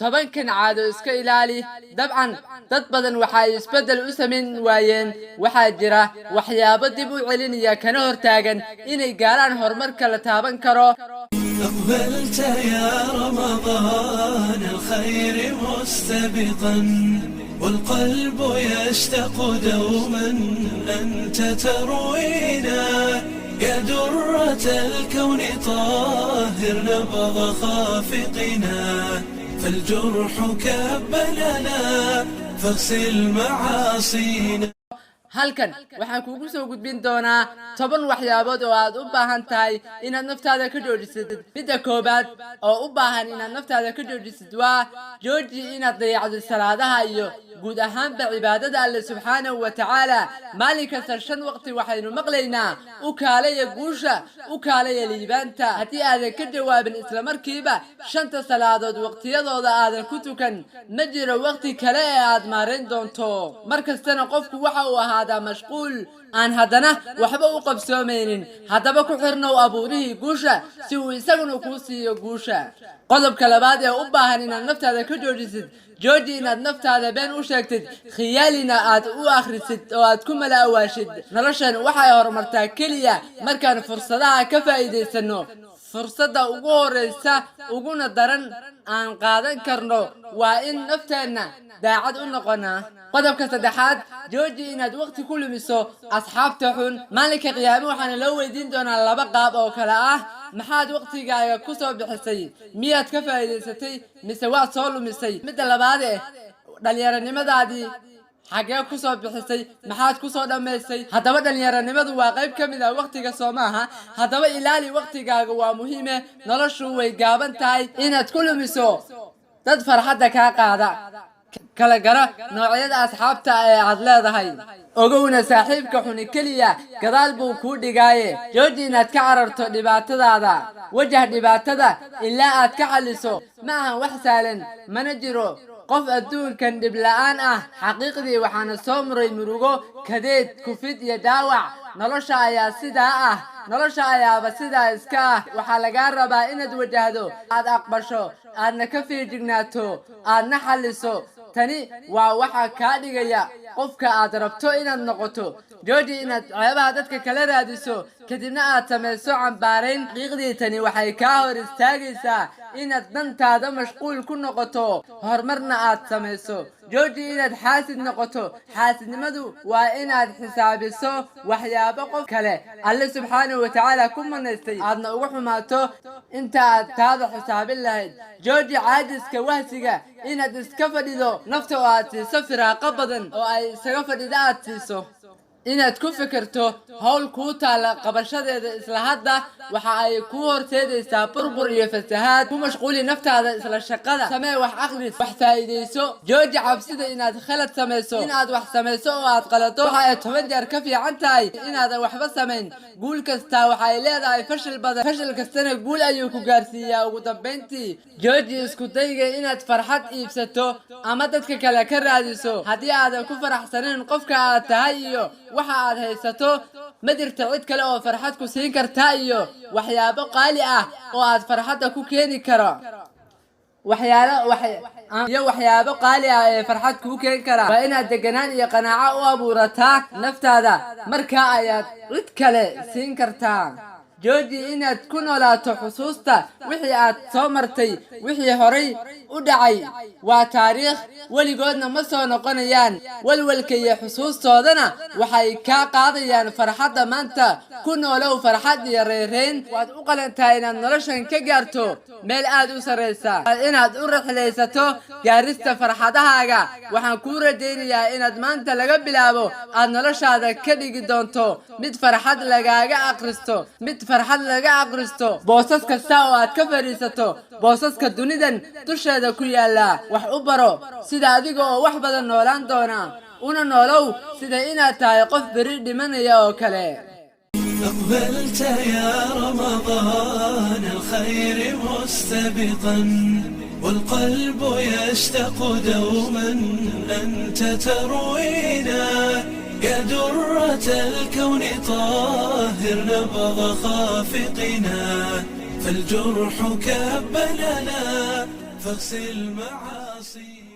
10-kan caado iska ilaali. Dabcan dad badan waxa ay isbeddel u samayn waayeen waxaa jira waxyaabo dib u celinaya kana hortaagan inay gaaraan horumarka la taaban karo. أقبلت يا رمضان الخير مستبقا، والقلب يشتاق دوما أنت تروينا. يا درة الكون طهر نبض خافقنا، فالجرح كب لنا، فاغسل معاصينا. Halkan waxaan kuugu soo gudbin doonaa 10 waxyaabood oo aad u baahan tahay inaad naftaada ka joojisid. Midda koowaad oo u baahan inaad naftaada ka joojisid waa jooji inaad dayacdo salaadaha iyo guud ahaanba cibaadada Alle subxaanahu wa tacaala. Maalin kasta shan waqti waxaynu maqlaynaa "U kaalaya guusha, u kaalaya liibaanta." Haddii aadan ka jawaabin islamarkiiba shanta salaadood waqtiyadooda aadan ku tukan, ma jiro waqti kale ee aad maarayn doonto. Mar kastana qofku waxa uu ahaadaa mashquul aan haddana waxba u qabsoomaynin. Haddaba ku xirnow abuurihii guusha si uu isaguna kuu siiyo guusha. Qodobka labaad ee u baahan inaad naftaada ka joojisid: jooji inaad naftaada been u sheegtid, khiyaalina aad u akhrisid oo aad ku mala awaashid. Noloshan waxay horumartaa keliya markaan fursadaha ka faa'iidaysano. Fursadda ugu horreysa uguna daran aan qaadan karno waa in nafteenna daacad u noqonaa. Qodobka saddexaad: jooji inaad waqti ku lumiso asxaabta xun. Maalinka qiyaame waxaana loo weydiin doonaa laba qaab oo kale ah: maxaad waqtigaaga ku soo bixisay? Miyaad ka faa'iidaysatay mise waad soo lumisay? Midda labaad eh, dhalinyaronimadaadii xaggee ku soo bixisay? Maxaad ku soo dhammaysay? Haddaba dhalinyaronimadu waa qayb ka mid ah waqtiga, soo maaha? Haddaba ilaali waqtigaaga, waa muhiime. Noloshu way gaaban tahay inaad ku lumiso dad farxadda kaa qaada. Kala gara noocyada asxaabta ee aad leedahay, ogowna saaxiibka xuni keliya gadaal buu kuu dhigaaye. Jooji inaad ka cararto dhibaatadaada. Wajah dhibaatada ilaa aad ka xalliso. Ma ahan wax sahlan, mana jiro qof adduunkan dhib la'aan ah. Xaqiiqdii waxaana soo muray murugo, kadeed, kufid iyo dhaawac. Nolosha ayaa sidaa ah, nolosha ayaaba sidaa iska ah. Waxaa lagaa rabaa inaad wajahdo, aad aqbasho, aadna ka feejignaato, aadna xalliso. Tani waa waxa kaa dhigaya qofka aad rabto inaad noqoto. Jooji inaad ceebaha dadka kala raadiso, kadibna aad samayso cambaarayn. Xaqiiqdii tani waxay kaa hor istaagaysaa inaad dantaada mashquul ku noqoto, horumarna aad samayso. Jooji inaad xaasid noqoto. Xaasidnimadu waa inaad xisaabiso waxyaabo qof kale Alle subxaanahu watacaala ku manaystay, aadna uga xumaato inta aad taada xisaabin lahayd. Jooji caajiska, wahsiga, inaad iska fadhido. Nafta oo aad siiso firaaqo badan oo ay isaga fadhida aad siiso inaad ku fikirto hawl kuu taalla qabashadeeda isla hadda, waxa ay kuu horseedaysaa burbur iyo fasahaad. Ku mashquuli naftaada isla shaqada. Samee wax akhris, wax faa'iidayso. Jooji cabsida inaad khalad samayso. Inaad wax samayso oo aad qalado waxa ay 10 jeer ka fiican tahay inaadan waxba samayn. Guul kastaa waxa ay leedahay fashil badan, fashil kastana guul ayuu ku gaarsiiyaa ugu dambayntii. Jooji isku dayga inaad farxad iibsato ama dadka kale ka raadiso. Haddii aadan ku faraxsanayn qofka aad tahay iyo waxa aad haysato, ma jirto cid kale oo farxad ku siin karta iyo waxyaabo qaali ah oo aad farxadda ku keeni karo waxyaalo iyo waxyaabo qaali ah ee farxad kuu keeni kara. Waa inaad deganaan iyo qanaaco u abuurataa naftaada, markaa ayaad cid kale siin kartaa. Jooji inaad ku noolaato xusuusta wixii aad soo martay. Wixii horay u dhacay waa taariikh, weligoodna ma soo noqonayaan. Walwalka iyo xusuustoodana waxay kaa qaadayaan farxadda maanta. Ku noolow farxad iyo reereyn. Waad u qalantahay inaad noloshan ka gaarto meel aad u sarraysa, inaad u rixlaysato gaarista farxadahaaga. Waxaan kuu rajaynayaa inaad maanta laga bilaabo aad noloshaada ka dhigi doonto mid farxad lagaaga akhristo, mid farxad laga akhristo boosas kasta oo aad ka fadhiisato boosaska dunidan dusheeda ku yaalla. Wax u baro sida adiga oo wax badan noolaan doona, una noolow sida inaad tahay qof beri dhimanaya oo kale. أقبلت يا رمضان الخير مستبقا، والقلب يشتاق دوما أنت تروينا. يا درة الكون طهر نبض خافقنا، فالجرح كب لنا، فاغسل معاصي.